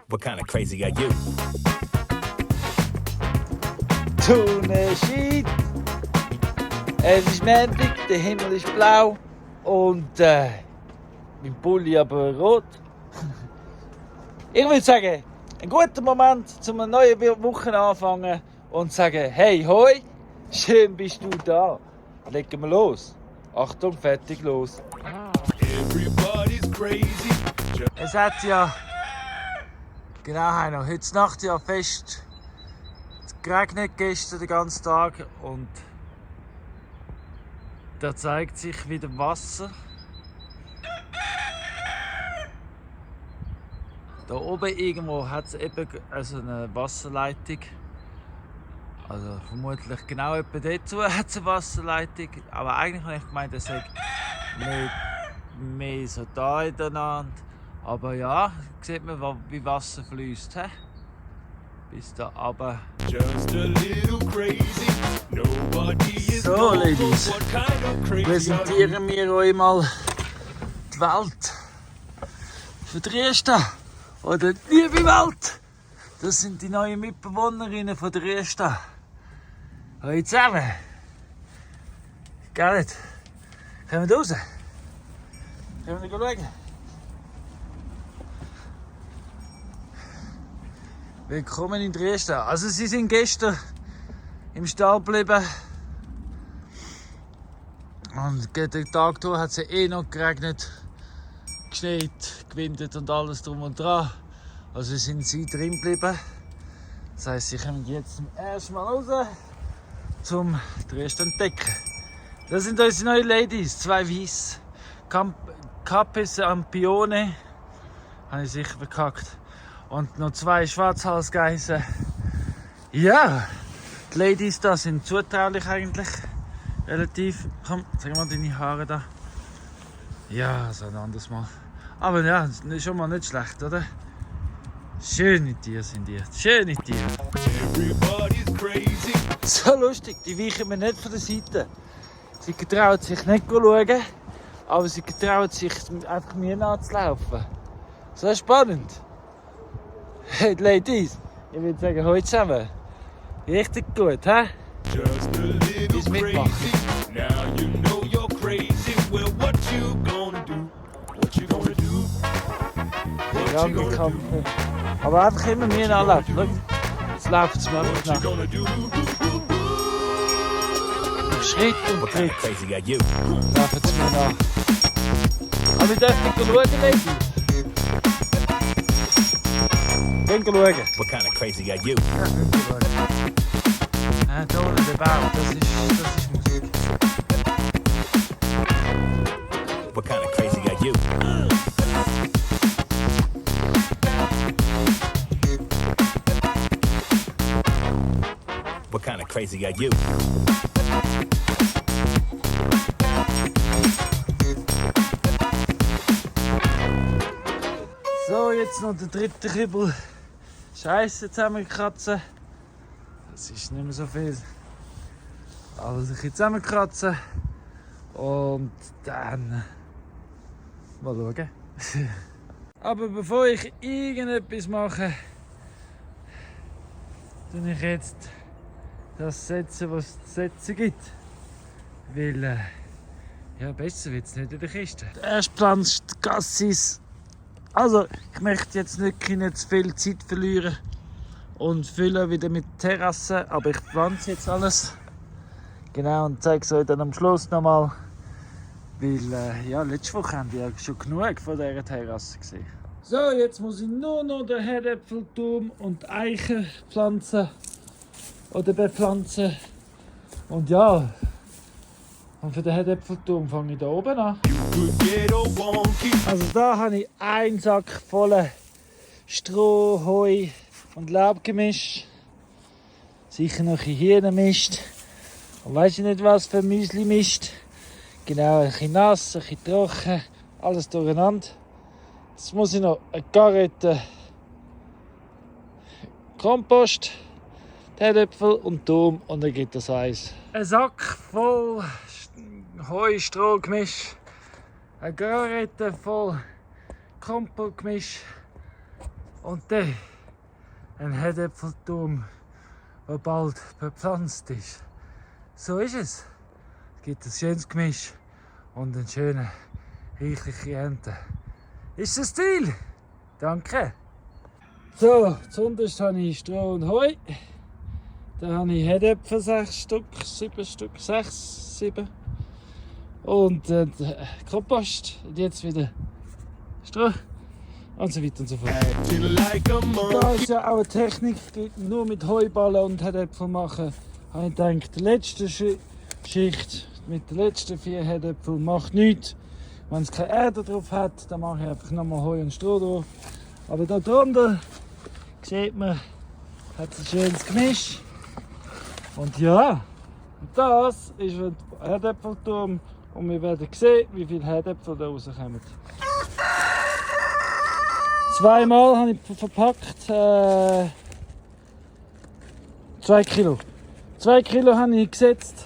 What kind of crazy are you? Die Sonne scheint. Es ist Montag, der Himmel ist blau und mein Pulli aber rot. Ich würde sagen, ein guter Moment, um eine neue Woche anfangen und sagen, hey, hoi, schön bist du da. Legen wir los. Achtung, fertig, los. Everybody's crazy. Es hat ja, genau, Heino, heute Nacht ja fest geregnet, gestern den ganzen Tag und da zeigt sich wieder Wasser. Da oben irgendwo hat es eben also eine Wasserleitung. Also vermutlich genau etwa dazu hat es eine Wasserleitung. Aber eigentlich habe ich gemeint, es sei mehr so da ineinander. Aber ja, sieht man, wie Wasser fließt. Bis da runter. Just a little crazy. Nobody is So, Ladies, what kind of crazy are you? präsentieren wir euch mal die Welt für Drieschta. Oder die liebe Welt. Das sind die neuen Mitbewohnerinnen von Drieschta. Hallo zusammen. Gell? Kommen wir raus? Können wir schauen? Willkommen in Drieschta. Also sie sind gestern im Stall geblieben. Und den Tag durch hat es noch geregnet, geschneit, gewindet und alles drum und dran. Also sind sie drin geblieben. Das heisst, sie kommen jetzt zum ersten Mal raus, zum Drieschta entdecken. Das sind unsere neuen Ladies, zwei Weiss. Capes Ampione, habe ich sicher verkackt. Und noch zwei Schwarzhalsgeissen. Ja, die Ladies da sind zutraulich eigentlich. Relativ. Komm, zeig mal deine Haare da. Ja, so ein anderes Mal. Aber ja, schon mal nicht schlecht, oder? Schöne Tiere sind die. Schöne Tiere. Everybody's crazy. So lustig, die weichen mir nicht von der Seite. Sie getrauen sich nicht zu schauen, aber sie getrauen sich einfach mir nachzulaufen. So spannend. Hey, Ladies, ich würde sagen, heute zusammen. Richtig gut, hä? Just a little Bis mitmachen. crazy. Now you know you're crazy. Well, what you gonna do? What you gonna do? What you Lange gonna Kampf. do? Aber einfach immer mir nachlaufen. Schau, jetzt läuft es mir einfach What you nach. gonna do? Schritt und What kind Tritt of crazy are you? laufen es mir nach. Aber wir dürfen nicht schauen, Ladies. Gehen schauen. What kind of crazy are you? Ja, gehen schauen. Da unten der Baum, das ist Musik. What kind of crazy are you? What kind of crazy are you? So, jetzt noch der dritte Kübel Scheiße zusammenkratzen. Das ist nicht mehr so viel. Alles ein bisschen zusammenkratzen. Und dann mal schauen. Aber bevor ich irgendetwas mache, tue ich jetzt das setzen, was es zu setzen gibt. Weil, ja, besser wird es nicht in der Kiste. Erst pflanzt Gassis. Also, ich möchte jetzt nicht zu viel Zeit verlieren und füllen wieder mit Terrassen, aber ich pflanze jetzt alles. Genau, und zeige es euch dann am Schluss nochmal. Weil, ja, letzte Woche haben wir ja schon genug von dieser Terrasse gesehen. So, jetzt muss ich nur noch den Herdäpfelturm und Eichen pflanzen oder bepflanzen. Und ja, und für den Herdäpfelturm fange ich da oben an. Also da habe ich einen Sack voller Stroh, Heu und Laubgemisch. Sicher noch ein Hirnenmist. Und weiss ich nicht was für Müsli-Mist. Genau, ein bisschen nass, ein bisschen trocken, alles durcheinander. Jetzt muss ich noch eine Garette Kompost, Herdäpfel und Turm und dann gibt das Eis. Ein Sack voll Heu, Strohgemisch, eine Garette voll Kompostgemisch und dann ein Herdäpfelturm, der bald bepflanzt ist. So ist es. Es gibt ein schönes Gemisch und eine schöne, reichliche Ernte. Ist das Ziel? Danke. So, zuunterst habe ich Stroh und Heu. Dann habe ich Herdäpfel, 6 Stück, 7 Stück, 6, 7. Und Kompost. Und jetzt wieder Stroh. Und so weiter und so fort. Da es ja auch eine Technik gibt, nur mit Heuballen und Herdäpfel machen, habe ich gedacht, die letzte Schicht mit den letzten 4 Herdäpfeln macht nichts. Wenn es keine Erde drauf hat, dann mache ich einfach nochmal Heu und Stroh drauf. Aber da drunter sieht man, hat es ein schönes Gemisch. Und ja, das ist ein Herdäpfelturm und wir werden sehen, wie viele Herdäpfel da rauskommen. Zweimal habe ich verpackt 2 Kilo. 2 Kilo habe ich gesetzt.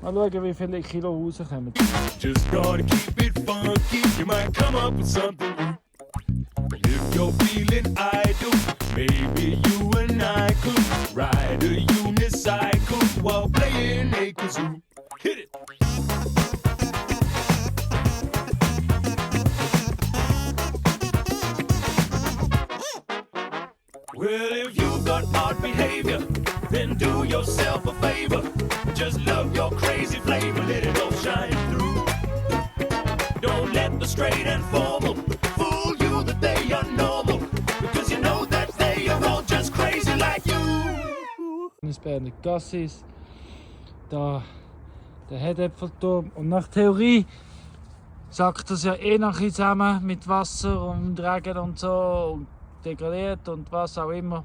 Mal schauen, wie viele Kilo rauskommen. Just gotta keep it funky, you might come up with something new. If you're feeling idle, maybe you and I could ride a unicycle while playing a kazoo. Hit it! Well, if you've got odd behavior, then do yourself a favor. Just love your crazy flavor, let it all shine through. Don't let the straight and formal fool you that they are normal, because you know that they are all just crazy like you. Das Berner Gassis, da der Herdäpfelturm und nach Theorie sagt das ja eh nachher zusammen mit Wasser und Regen und so und degradiert und was auch immer.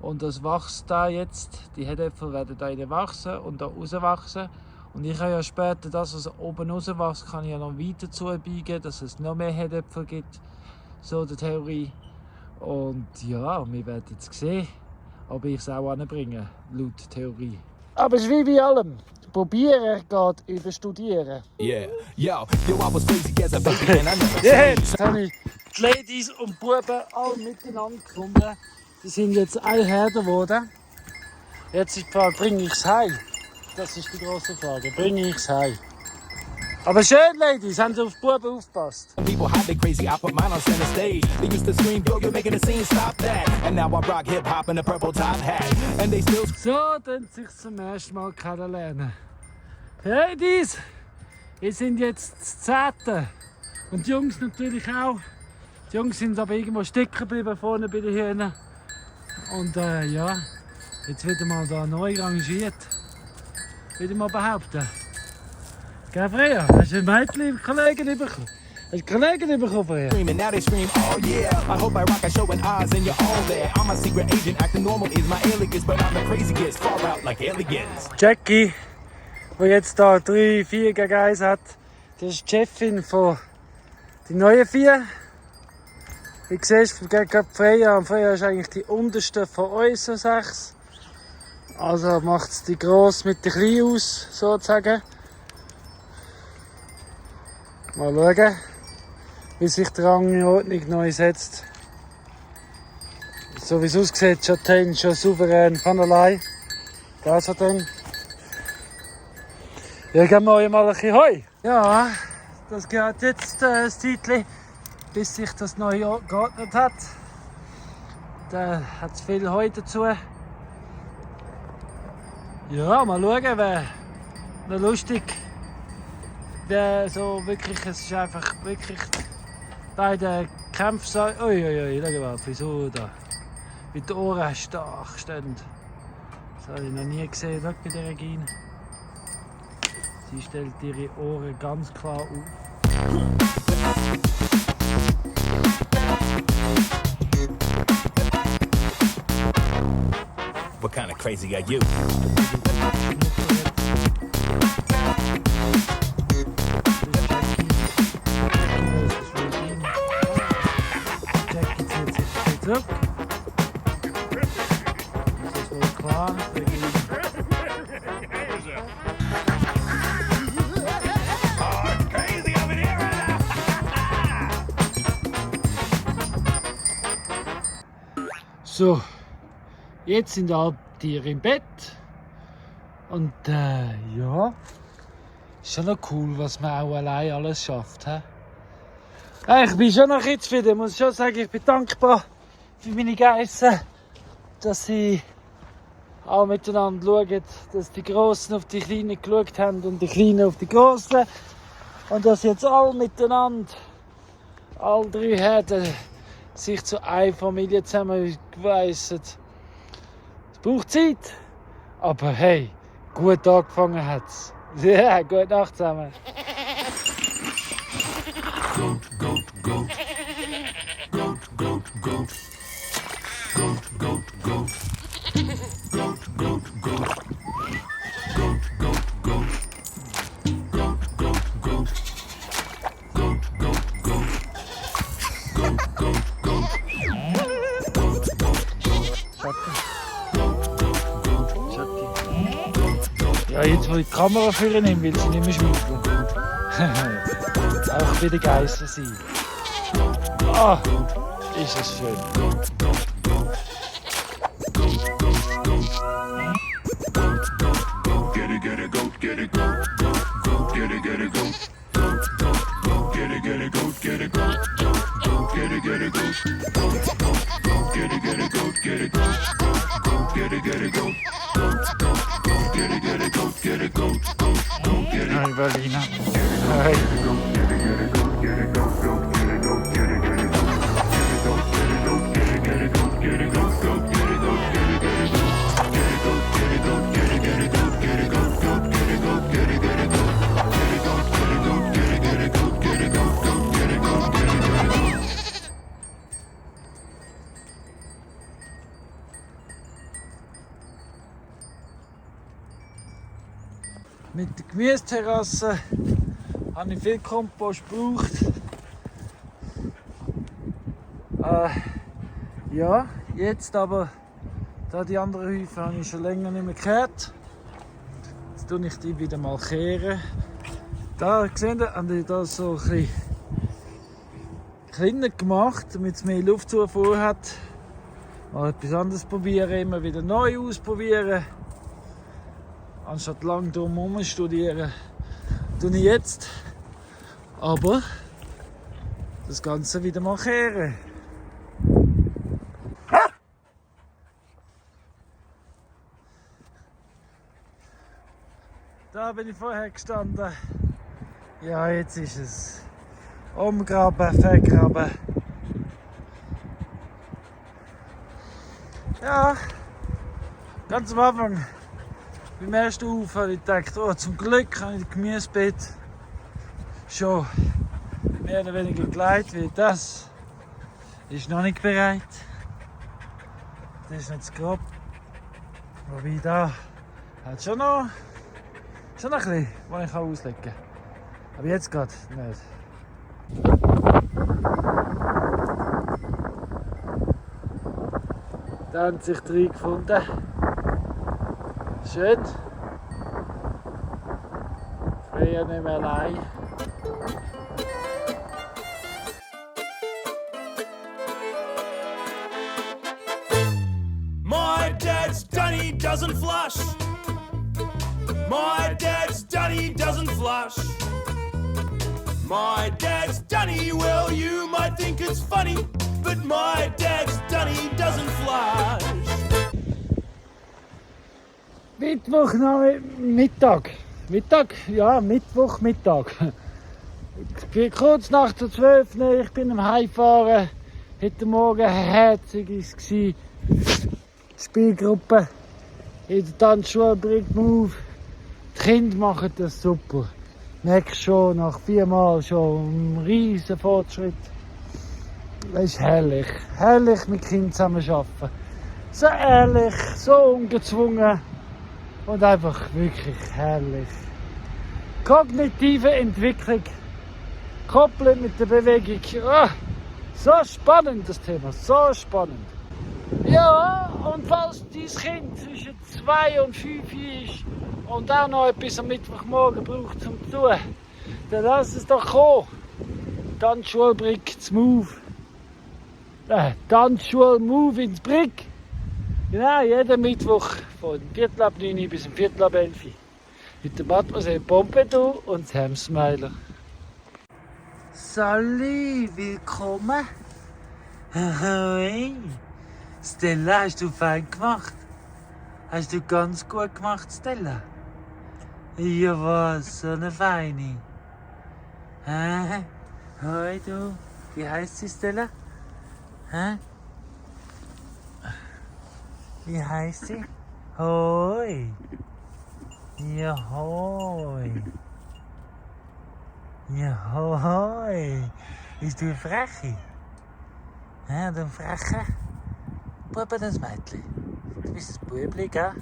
Und das wächst da jetzt, die Herdäpfel werden da innen wachsen und da rauswachsen. Und ich kann ja später das, was oben rauswächst, kann ich ja noch weiter zubiegen, dass es noch mehr Herdäpfel gibt, so die Theorie. Und ja, wir werden jetzt sehen, ob ich es auch anbringe, laut Theorie. Aber es ist wie bei allem. Probieren geht über Studieren. Yeah, yo, I was crazy as a baby and I never Jetzt habe ich die Ladies und Buben alle miteinander gefunden. Die sind jetzt alle Herde geworden. Jetzt ist die Frage, bringe ich es heim? Das ist die grosse Frage. Bringe ich es heim? Aber schön, Ladies, haben Sie auf die Buben aufgepasst? People hide they crazy, I put mine on center stage. They used to scream, yo, you're making a scene, stop that. And now I rock hip-hop in a purple top hat. And they still... So, dann sich zum ersten Mal kennenlernen. Ladies, ihr sind jetzt das 10. Und die Jungs natürlich auch. Die Jungs sind aber irgendwo stecken geblieben vorne bei den Hühnern. Und ja, jetzt wieder mal da neu rangiert. Würde ich mal behaupten. Gell, Freya? Hast du ein Mädchen, Kollegen bekommen? Hast du Kollegen bekommen, Freya? Screaming, now they scream, oh yeah. I hope I rock a show in Oz and you're all there. I'm a secret agent, acting normal is my alias, but I'm the craziest, fall out like aliens. Jackie, die jetzt da 3, 4 gegen 1 hat, das ist die Chefin von den neuen 4. Wie siehst du, gegen Freya, und Freya ist eigentlich die unterste von uns, so 6. Also macht es die gross mit den kleinen aus, sozusagen. Mal schauen, wie sich die Rangordnung neu setzt. So wie es aussieht, Châtaigne schon souverän von allein. Das hat dann. Ja, geben wir euch mal ein bisschen Heu. Ja, das geht jetzt ein Zeitchen, bis sich das neu geordnet hat. Da hat es viel Heu dazu. Ja, mal schauen, wer noch lustig. Der so wirklich, es ist einfach wirklich bei den Kämpfen. Uiuiui, schau mal, wieso da? Wie die Ohren stark stehen. Das habe ich noch nie gesehen, schau bei der Regine. Sie stellt ihre Ohren ganz klar auf. What kind of crazy are you? Zurück. Das ist wohl klar. So, jetzt sind alle Tiere im Bett. Und ja, ist schon noch cool, was man auch allein alles schafft. He? Ich bin schon noch zufrieden, muss ich schon sagen. Ich bin dankbar für meine Geissen, dass sie auch miteinander schauen, dass die Grossen auf die Kleinen geschaut haben und die Kleinen auf die Grossen. Und dass jetzt alle miteinander, alle 3 Herden, sich zu einer Familie zusammengeweissen. Es braucht Zeit, aber hey, gut angefangen hat's. Ja, gute Nacht zusammen. Goat, goat, goat. Goat, goat, goat. Goat, goat, goat. Goat, goat, goat. Goat, goat, goat. Goat, goat, goat. Goat, goat, goat. Goat, goat, goat. Goat, goat, goat. Ja, jetzt wo ich die Kamera für ihn nehme, will sie nicht mehr schmuggeln. Auch bei den Geissen sein. Ah, ist es schön. Get it, get it, goat, get it, goat, goat, goat, get it, get it, goat, goat, goat, goat, get it, get it, goat, get it, goat, goat, goat, get it, get it, goat, goat, goat, goat, get it, get it, goat, get it, goat, goat, goat, get it, get it, goat, goat, goat, goat, get it, get it, goat, get it, goat, goat, goat, get it. Hi Berliner. Hi. Mit der Gemüseterrasse habe ich viel Kompost gebraucht. Ja, jetzt aber, da die anderen Häufen habe ich schon länger nicht mehr gehört. Jetzt tue ich die wieder mal kehren. Da seht ihr, habe ich das so ein bisschen kleiner gemacht, damit es mehr Luftzufuhr hat. Mal etwas anderes probieren, immer wieder neu ausprobieren. Anstatt lang drumherum studieren, tue ich jetzt aber das Ganze wieder mal kehren. Da bin ich vorher gestanden. Ja, jetzt ist es umgraben, vergraben. Ja, ganz am Anfang. Beim ersten Auf habe ich gedacht, oh, zum Glück habe ich das Gemüsebeet schon mehr oder weniger geleitet, weil das ist noch nicht bereit. Das ist nicht zu grob. Wobei da hat schon noch ein bisschen, was ich auslegen kann. Aber jetzt gerade nicht. Da haben sich 3 gefunden. Schön. Freuen nicht mehr allein. My dad's done, he doesn't flush. My dad's done, he doesn't flush. My dad's done, well, you might think it's funny, but my dad's done, he doesn't flush. Mittwoch Mittag? Ja, Mittwochmittag. Kurz nach der 12. Ich bin am Heimfahren. Heute Morgen herzig war es. Spielgruppe in der Tanzschule bringt man auf. Die Kinder machen das super. Merkst schon, nach 4 Mal schon einen riesen Fortschritt. Das ist herrlich. Herrlich mit Kindern zusammen arbeiten. So ehrlich, so ungezwungen. Und einfach wirklich herrlich. Kognitive Entwicklung, koppeln mit der Bewegung. Oh, so spannend das Thema, so spannend. Ja, und falls dein Kind zwischen 2 und 5 ist und auch noch etwas am Mittwochmorgen braucht zum tun, dann lass es doch kommen. Dann Schulbrick zum Move. Tanzschule Move ins Brick. Genau, jeden Mittwoch von 8:45 bis 11:45. Mit der Mademoiselle Pompidou und Sam Smiler. Salut, willkommen. Hey. Stella, hast du fein gemacht? Hast du ganz gut gemacht, Stella? Ja, was, so eine Feine. Hoi, du. Wie heißt sie, Stella? Wie heißt sie? Hoi. Ja, hoi. Ja, hoi. Bist du ein Freche? Du Freche? Bub oder ein Mädchen? Du bist ein Bubli, gell?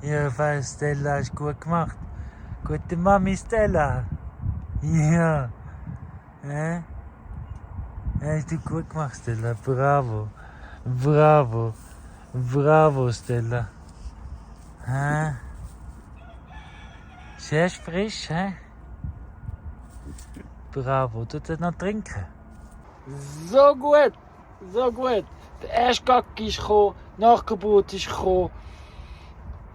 Ja, fein, Stella, hast du gut gemacht. Gute Mami, Stella. Ja. Hast du gut gemacht, Stella. Bravo. Bravo. Bravo, Stella. Sehr frisch, hä? Bravo. Du das noch trinken? So gut. So gut. Der erste Gacki ist gekommen, Nachgeburt ist gekommen.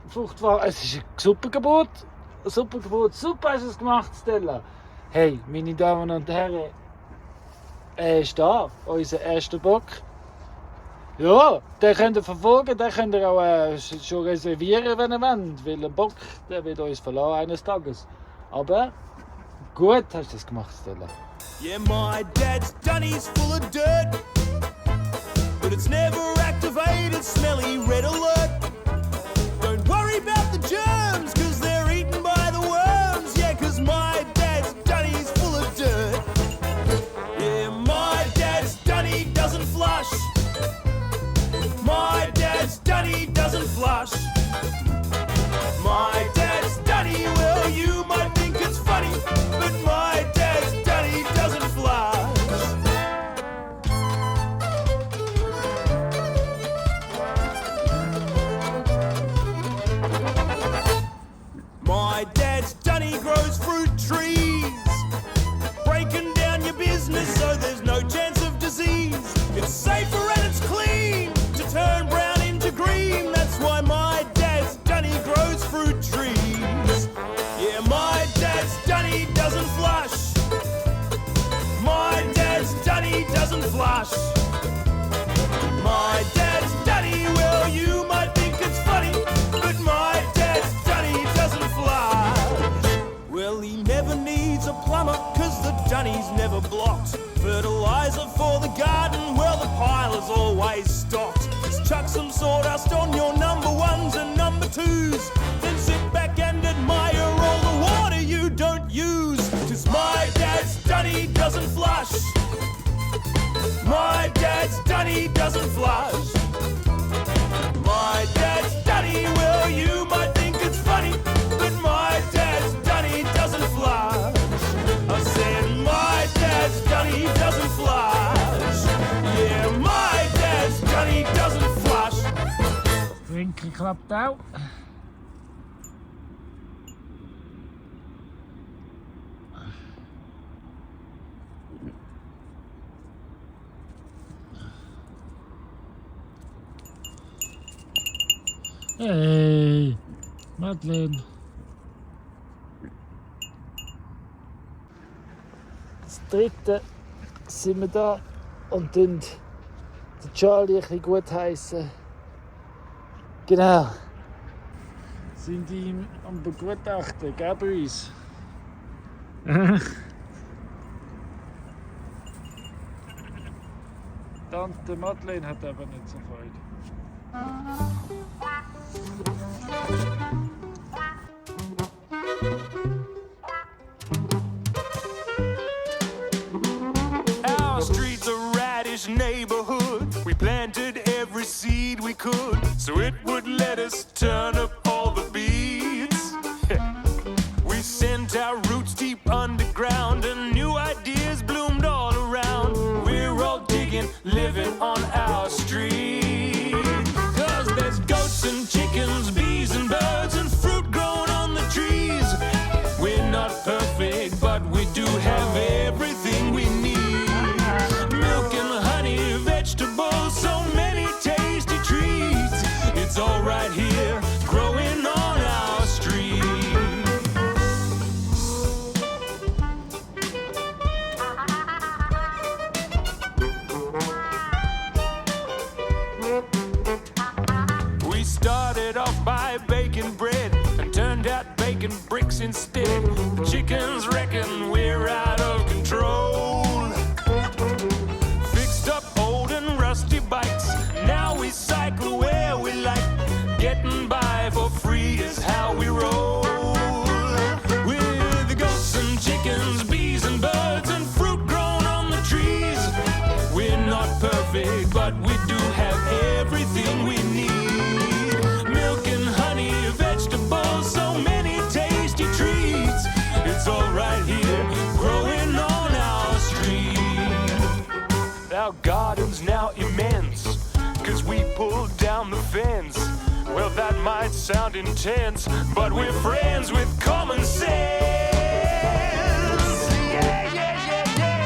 Fruchtware, es ist eine super Geburt. Super Geburt. Super hast du es gemacht, Stella. Hey, meine Damen und Herren, er ist da, unser erster Bock. Ja, den könnt ihr verfolgen, den könnt ihr auch schon reservieren, wenn ihr wollt. Weil ein Bock, der wird uns verlassen eines Tages. Aber gut hast du das gemacht, Stella. Yeah, my dad's dunny's full of dirt, but it's never activated, smelly red alert. Don't worry about the germs, cause they're eaten by the worms. Yeah, cause my dad's dunny's full of dirt. Yeah, my dad's dunny doesn't flush. My dad's dunny doesn't flush. My dad's dunny, well, you might think it's funny, but my dad's dunny doesn't flush. My dad's dunny grows fruit trees, breaking down your business so there's no chance of disease. It's safer and it's clean to turn brown into green. That's why my dad's dunny grows fruit trees. Yeah, my dad's dunny doesn't flush. My dad's dunny doesn't flush. My dad's dunny, well, you might think it's funny, but my dad's dunny doesn't flush. Well, he never needs a plumber, cause the dunny's never blocked. Fertilizer for the garden, well, the pile is always stocked. Just chuck some sawdust on your number ones and number twos, then sit back and admire all the water you don't use. Cause my dad's dunny doesn't flush. My dad's dunny doesn't flush. My dad's dunny, well, you might think it's funny, but my dad's dunny doesn't flush. I said my dad's dunny doesn't flush. Yeah, my dad's dunny doesn't flush. Winkel klappt out. Hey, Madeleine. Das dritte sind wir da und den Charlie ein bisschen gut heissen. Genau. Sind ihm am Begutachten, gell, bei uns? Tante Madeleine hat aber nicht so Freude. Our street's a radish neighborhood. We planted every seed we could, so it would let us turn up all the beats. We sent our roots deep underground, and new ideas bloomed all around. We're all digging, living on our street. 'Cause there's goats and chickens, bees and birds, and fruit growing on the trees. We're not perfect, but we do have everything we need. Milk and honey ducks instead. The chickens reckon we're out of control. Fixed up old and rusty bikes, now we cycle where we like. Getting by for free is how we roll. With the goats and chickens, bees and birds and fruit grown on the trees. We're not perfect, but we do have everything we need. Milk and honey, vegetables, so many tasty treats. It's all right here, growing on our street. Our garden's now immense, 'cause we pulled down the fence. Well, that might sound intense, but we're friends with common sense. Yeah, yeah, yeah, yeah.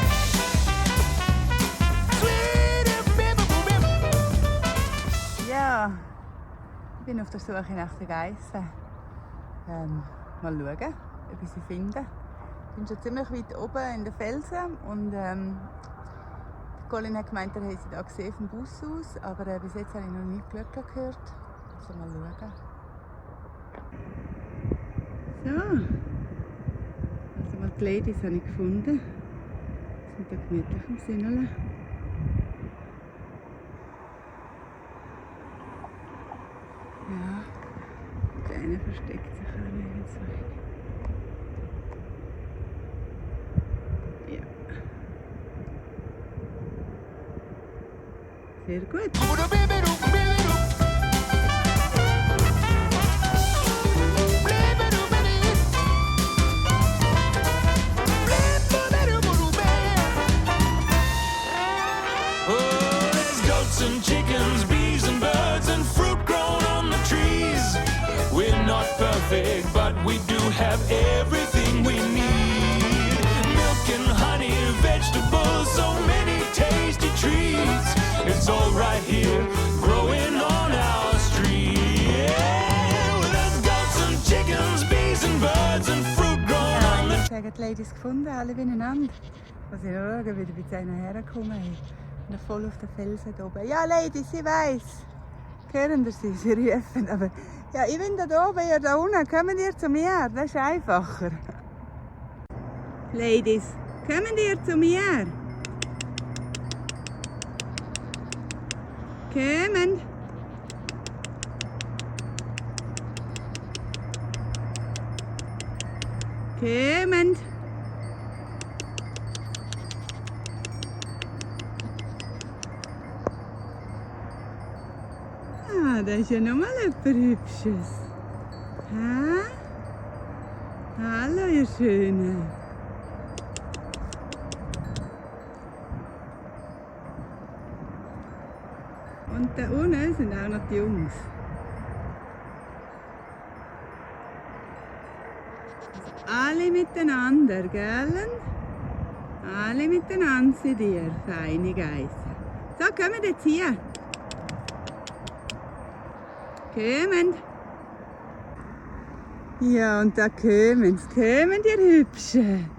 Ja, ich bin auf der Suche nach den Geissen. Mal schauen, ob ich sie finde. Ich bin schon ziemlich weit oben in den Felsen und Colin hat gemeint, er hätte sie da gesehen vom Bus aus, aber bis jetzt habe ich noch nicht Glöckchen gehört. Also mal schauen. So, also mal die Ladies habe ich gefunden. Die sind da gemütlich am Sinneln. Ja, der eine versteckt sich auch nirgends weg. Ja. Sehr gut. And chickens, bees and birds and fruit grown on the trees. We're not perfect, but we do have everything we need. Milk and honey, vegetables, so many tasty treats. It's all right here, growing on our street. Yeah, well, there's goats and chickens, bees and birds and fruit grown on the trees. Ich habe die Ladies gefunden, alle beieinander. Muss ich noch schauen, wie die bei einer herkommen. Noch voll auf den Felsen hier oben. Ja, Ladies, ich weiss. Hören Sie, sie rufen. Aber ja, ich bin da oben, ihr da unten. Kommen ihr zu mir? Das ist einfacher. Ladies, kommen ihr zu mir? Kommen. Kommen. Ah, da ist ja noch mal etwas Hübsches. Ha? Hallo, ihr Schönen. Und da unten sind auch noch die Jungs. Also alle miteinander, gell? Alle miteinander sind ihr feine Geissen. So, kommen jetzt hier. Kommen. Ja, und da kommen sie. Kommen, ihr Hübschen.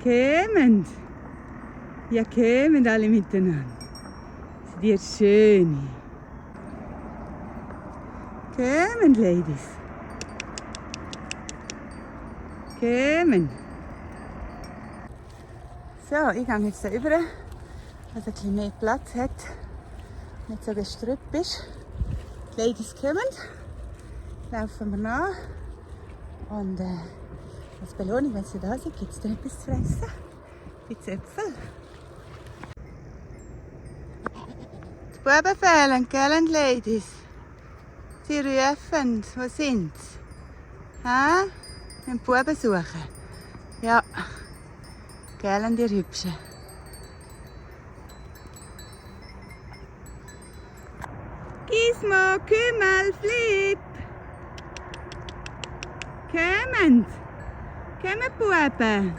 Kommen. Ja, kommen alle miteinander. Sind ihr Schöne. Kommen, Ladies. Kommen. So, ich gehe jetzt da rüber, dass er ein bisschen mehr Platz hat. Nicht so gestrüpp ist. Die Ladies kommen, laufen wir nach und als Belohnung, wenn sie da sind, gibt es dann etwas zu fressen. Ein bisschen Äpfel. Die Buben fehlen, gell, Ladies? Sie rufen, wo sind sie? Hä? Den Buben suchen. Ja, gell, ihr Hübschen. Gizmo, Kümmel, Flip. Kommen. Kommen, Buben.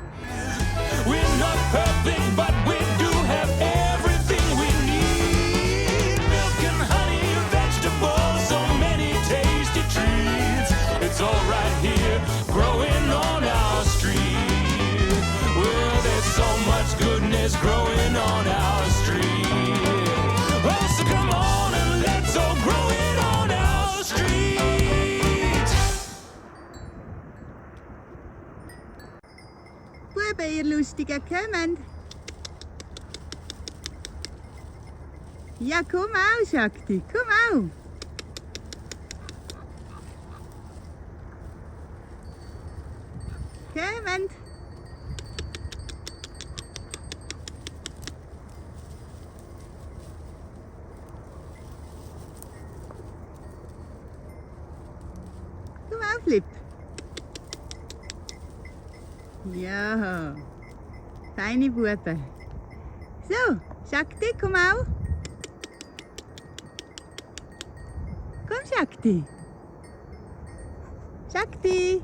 We're not perfect, but we do have everything we need. Milk and honey, vegetables, so many tasty treats. It's all right here, growing on our street. Well, there's so much goodness growing on our street. Oh, so come on and let's all grow it on our street. Buben, ihr Lustigen, kommt. Ja, komm auch, Shakti, komm auch. Kommt. Komm auf, Flip. Ja, feine Buben. So, Shakti, komm auch. Komm, Shakti. Shakti.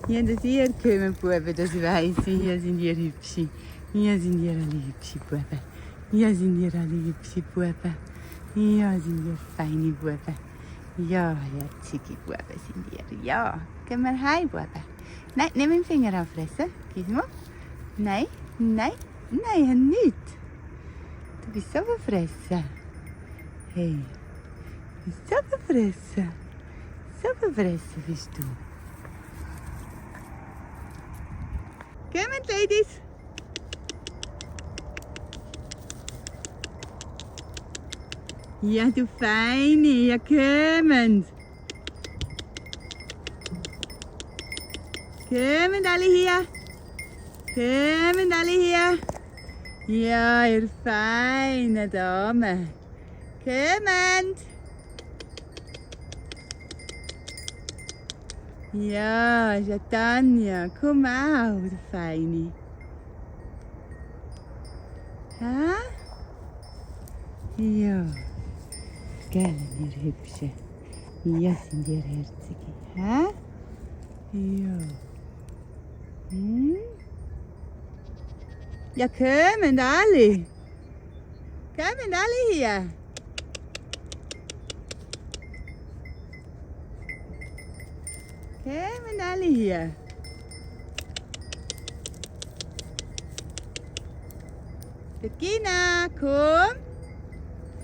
Ja, das ihr kommen, Buben, das weiss ich. Hier sind ihr hübsche. Hier sind ihr alle hübsche Buben. Hier sind ihr alle hübsche Buben. Hier sind ihr feine Buben. Ja, herzige Buben sind ihr. Ja, gehen wir heim, Buben. Nein, nimm den Finger auffressen. Gib mal. Nein, nein, nein, nicht. Du bist so verfressen. Hey, du bist so verfressen. So verfressen bist du. Kommt, Ladies. Ja, du Feine, ja, kommt. Kommt alle hier. Kommt alle hier. Ja, ihr feine Dame. Kommt. Ja, Tanja, komm auch, du Feine. Ha? Ja. Gell, ihr Hübsche. Ja, sind ihr Herzige. Ha? Ja. Hm? Ja, kommen alle. Kommen alle hier. Kommen alle hier. Bettina, komm.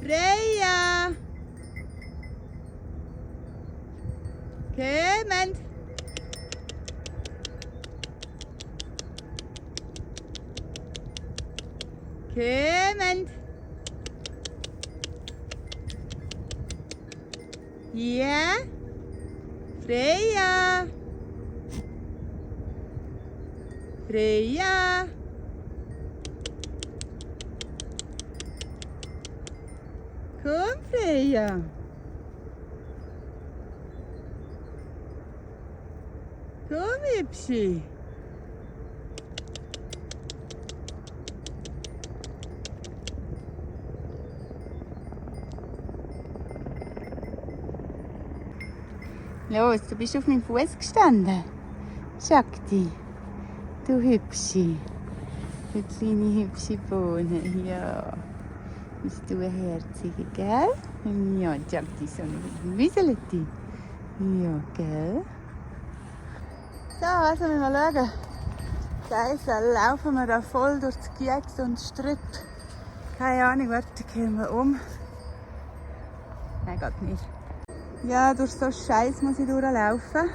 Freya. Kommen. Kommen. Ja. Freya. Freya. Komm, Freya. Komm, Hübschi. Los, du bist auf meinem Fuß gestanden. Shakti, du Hübschi. Du kleine hübsche Bohne. Ja. Bist du eine Herzige, gell? Ja, Shakti, so ein Wieseleti. Ja, gell? So, also wir mal schauen. Geissen, laufen wir da voll durch das Geiss und Strüpp. Keine Ahnung, warte, kehren wir um. Nein, geht nicht. Ja, durch so Scheiß muss ich durchlaufen.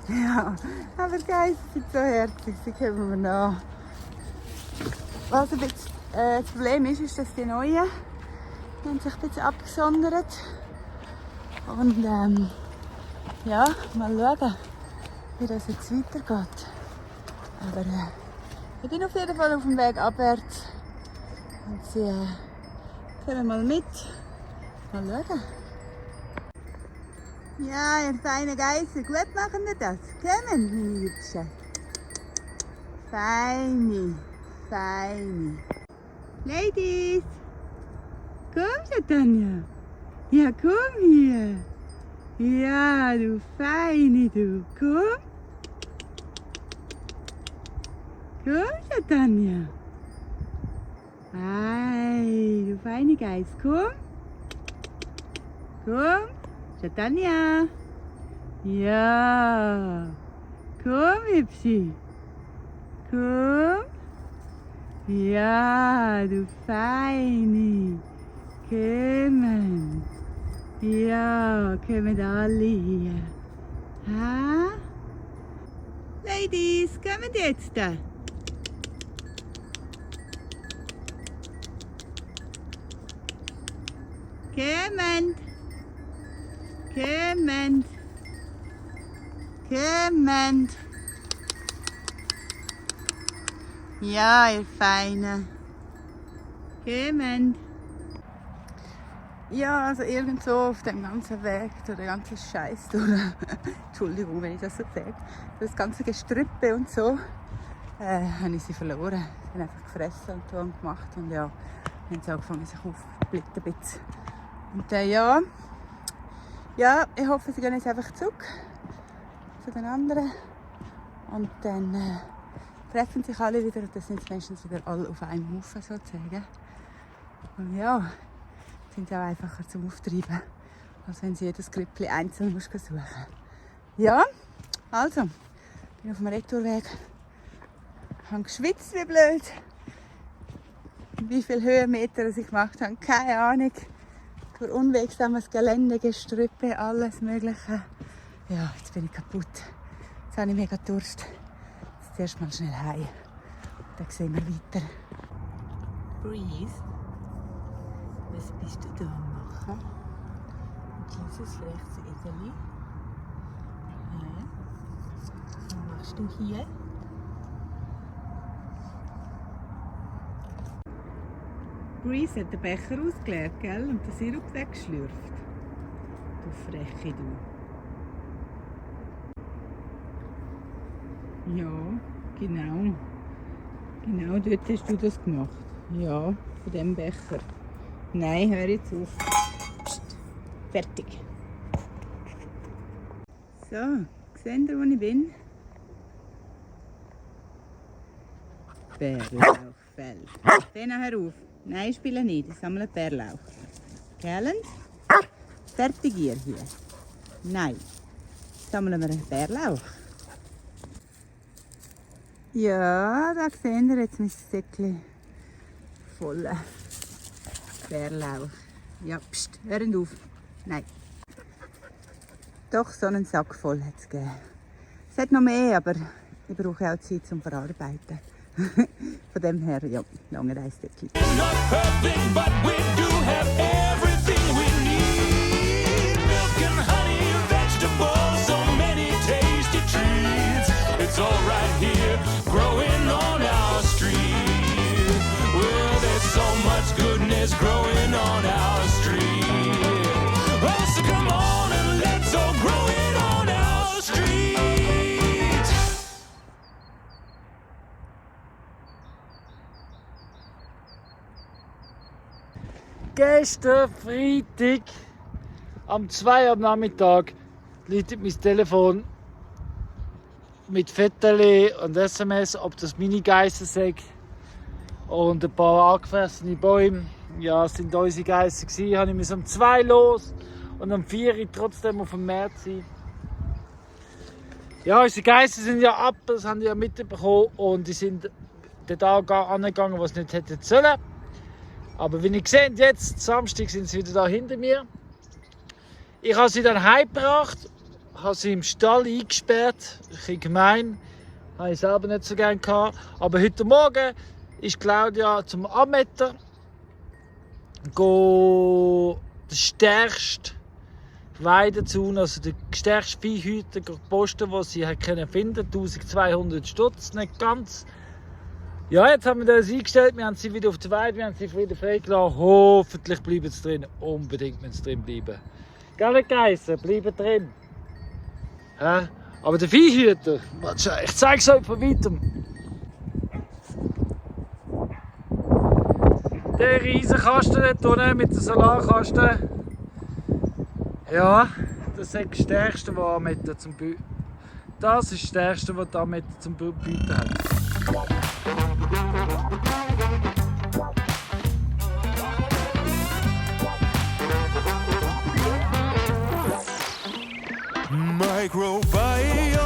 Ja, aber Geissen sind so herzig, sie kommen mir nach. Was ein bisschen, das Problem ist, dass die Neuen haben sich ein bisschen abgesondert. Und ja, mal schauen, wie das jetzt weitergeht. Aber ich bin auf jeden Fall auf dem Weg abwärts. Und sie kommen mal mit. Mal schauen. Ja, ihr feinen Geissen, gut machen wir das. Kommen, meine Hübschen. Feine, feine. Ladies, komm schon, Tanja. Ja, komm hier. Ja, du Feine, du. Komm. Komm schon, Tanja. Ei, du feine Geiss, komm. Komm. Tanja. Ja. Komm, Hübschi. Komm. Ja, du Feine. Kommen. Ja, kommen alle hier. Ha? Ladies, kommen jetzt? Kommen! Kommen! Kommen! Ja, ihr Feinen. Kommen! Ja, also irgendwo auf dem ganzen Weg, durch den ganzen Scheiß durch, Entschuldigung, wenn ich das so sage, das ganze Gestrüppe und so, habe ich sie verloren. Sie haben einfach gefressen und tun gemacht und ja, dann haben sie angefangen, sich aufzusplitten ein bisschen. Und ja, ich hoffe, sie gehen jetzt einfach zurück zu den anderen und dann treffen sich alle wieder und dann sind es meistens wieder alle auf einem Haufen sozusagen. Und ja, sind sie auch einfacher zum Auftreiben, als wenn sie jedes Grüppli einzeln suchen musst. Ja, also, bin auf dem Retourweg, habe geschwitzt wie blöd. Wie viele Höhenmeter ich gemacht habe, keine Ahnung. Durch unwegsames Gelände, Gestrüppe, alles Mögliche. Ja, jetzt bin ich kaputt. Jetzt habe ich mega Durst. Jetzt zuerst mal schnell heim. Dann sehen wir weiter. Breeze. Was bist du da am machen? Dieses rechts Ideli. Was machst du hier? Breeze hat den Becher ausgeleert, gell? Und den Sirup weggeschlürft. Du Freche, du. Ja, genau. Genau dort hast du das gemacht. Ja, von dem Becher. Nein, hör jetzt auf. Psst. Fertig. So, seht ihr, wo ich bin? Bärlauchfeld. Den hör auf. Nein, spiele nicht. Ich sammle Bärlauch. Gell? Fertig ihr hier. Nein. Sammeln wir einen Bärlauch. Ja, da seht ihr jetzt mein Säckchen voll Bärlauch. Ja, pst, hören auf. Nein. Doch, so einen Sack voll hat es gegeben. Es hat noch mehr, aber ich brauche auch Zeit zum Verarbeiten. Von dem her, ja, lange Reissäckchen. Not perfect, but we do have everything we need. Milk and honey, vegetables, so many tasty treats. It's all right here, growing on our street. Well, there's so much goodness growing on our street. Oh, so come on and let's all grow it on our street. Gestern Freitag am 2 Uhr am Nachmittag läutet mein Telefon mit Fotos und SMS, ob das meine Geissen sind. Und ein paar angefressene Bäume. Ja, es sind unsere Geissen gewesen. Ich musste um 2 los und um 4 Uhr trotzdem auf dem Markt sein. Ja, unsere Geissen sind ja ab, das haben die ja mitbekommen. Und die sind den Tag angegangen, was nicht hätten sollen. Aber wie ihr seht, jetzt, Samstag, sind sie wieder da hinter mir. Ich habe sie dann heimgebracht, habe sie im Stall eingesperrt. Ein bisschen gemein, habe ich selber nicht so gerne gehabt. Aber heute Morgen ist Claudia zum Abmetter. Den stärksten Weidezaun, also den stärksten Viehhüter posten, den sie finden konnte. 1200 Stutz, nicht ganz. Ja, jetzt haben wir das eingestellt, wir haben sie wieder auf der Weide, wir haben sie wieder freigelassen. Hoffentlich bleiben sie drin, unbedingt müssen sie drin bleiben. Gell, Geissen, bleiben drin. Ja, aber der Viehhüter, ich zeige es euch von weitem. Der riesen Kasten dort unten mit der Solarkasten. Ja, das ist das Stärkste, was Ammeter zum Bieten. Das ist das Stärkste, was Ammeter zum Bieten hat. Microbiome.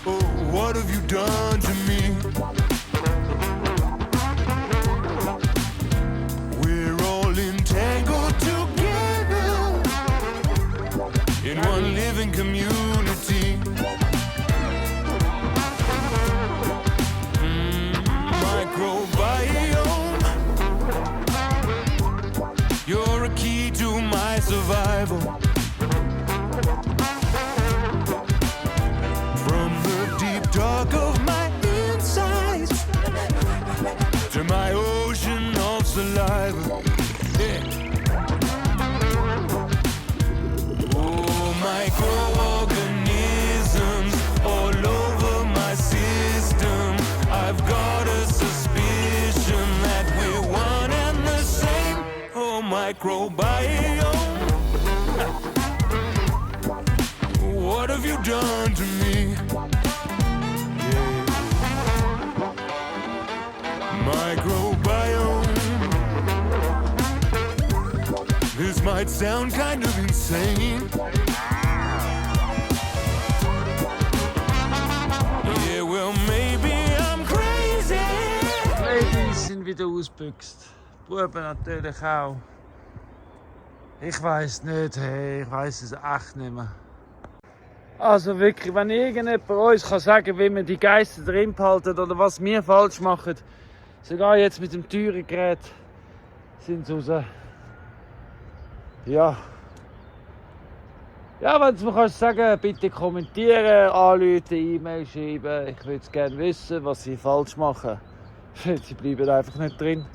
Oh, what have you done to me? We're all entangled. survival. From the deep dark of my insides to my ocean of saliva. Yeah. Oh, microorganisms all over my system. I've got a suspicion that we're one and the same. Oh, microbiome. What have you done to me? Yeah. Microbiome. This might sound kind of insane. Yeah, well, maybe I'm crazy. Ladies sind wieder ausgebüxt. Buben natürlich auch. Ich weiss nicht, hey, ich weiss es echt nicht mehr. Also wirklich, wenn irgendjemand uns kann sagen, wie wir die Geissen drin behalten oder was wir falsch machen, sogar jetzt mit dem teuren Gerät, sind sie raus. Ja. Ja, wenn du mir kannst sagen, bitte kommentieren, anrufen, E-Mail schreiben. Ich würde gerne wissen, was sie falsch machen. Sie bleiben einfach nicht drin.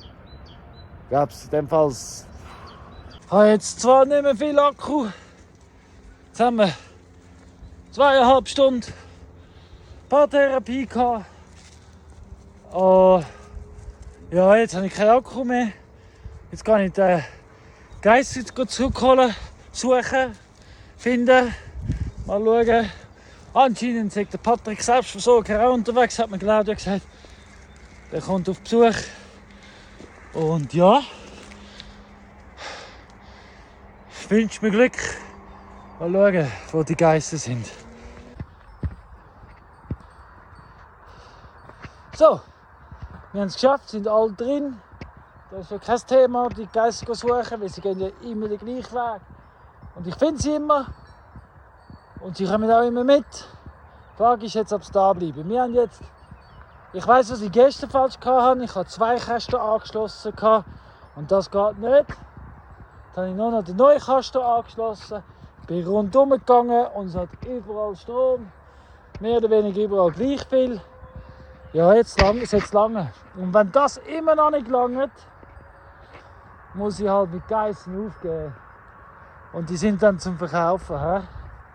Ich glaube, in dem Fall. Ich habe jetzt zwar nicht mehr viel Akku. Jetzt haben wir 2,5 Stunden Paartherapie gehabt. Ja, jetzt habe ich keinen Akku mehr. Jetzt kann ich den Geissen zurückholen, suchen, finden, mal schauen. Anscheinend ist der Patrick Selbstversorger auch unterwegs, hat mir Claudia gesagt. Der kommt auf Besuch. Und ja, ich wünsche mir Glück. Mal schauen, wo die Geissen sind. So, wir haben es geschafft, sind alle drin. Das ist ja kein Thema, die Geissen zu suchen, weil sie gehen ja immer den gleichen Weg. Und ich finde sie immer. Und sie kommen auch immer mit. Die Frage ist jetzt, ob sie da bleiben. Wir haben jetzt, ich weiss, was ich gestern falsch hatte. Ich hatte 2 Kästen angeschlossen. Und das geht nicht. Dann habe ich nur noch den neuen Kasten angeschlossen. Bin rundherum gegangen und es hat überall Strom. Mehr oder weniger überall gleich viel. Ja, jetzt lange. Und wenn das immer noch nicht langt, muss ich halt mit Geissen aufgeben. Und die sind dann zum Verkaufen. He?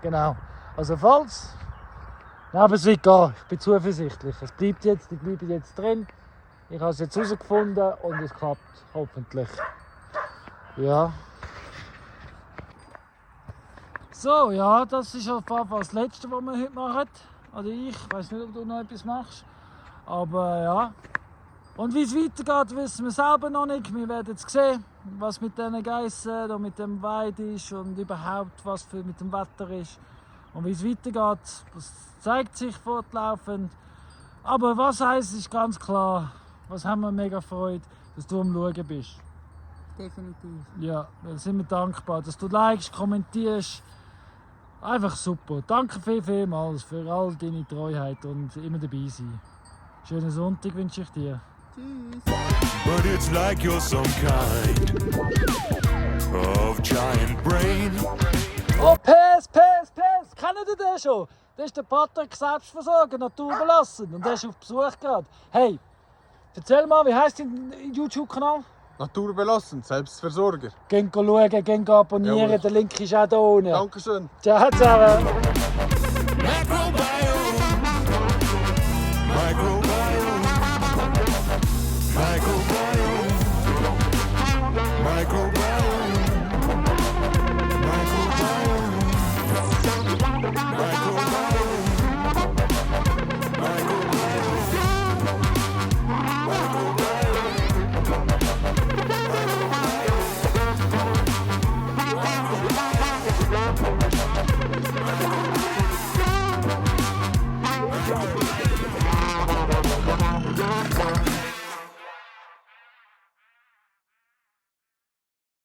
Genau. Also falls. Aber es wird gehen. Ich bin zuversichtlich. Die bleiben jetzt drin. Ich habe es jetzt herausgefunden und es klappt. Hoffentlich. Ja. So, ja, das ist auf jeden Fall das Letzte, was wir heute machen. Oder ich weiß nicht, ob du noch etwas machst. Aber ja. Und wie es weitergeht, wissen wir selber noch nicht. Wir werden es sehen, was mit diesen Geissen und mit dem Weid ist und überhaupt, was mit dem Wetter ist. Und wie es weitergeht, das zeigt sich fortlaufend. Aber was heisst, ist ganz klar, was haben wir mega Freude, dass du am Schauen bist. Definitiv. Ja, da sind wir dankbar, dass du likest, kommentierst. Einfach super. Danke vielmals für all deine Treuheit und immer dabei sein. Schönen Sonntag wünsche ich dir. Tschüss. But it's like you're some kind of giant brain. Oh, PS! Kennen ihr den schon? Das ist der Patrick Selbstversorger, naturbelassen. Und der ist auf Besuch gerade. Hey, erzähl mal, wie heisst dein YouTube-Kanal? Naturbelassen, Selbstversorger. Gehen schauen, gehen abonnieren, Jawohl. der Link ist auch da unten. Dankeschön. Ciao zusammen. Macro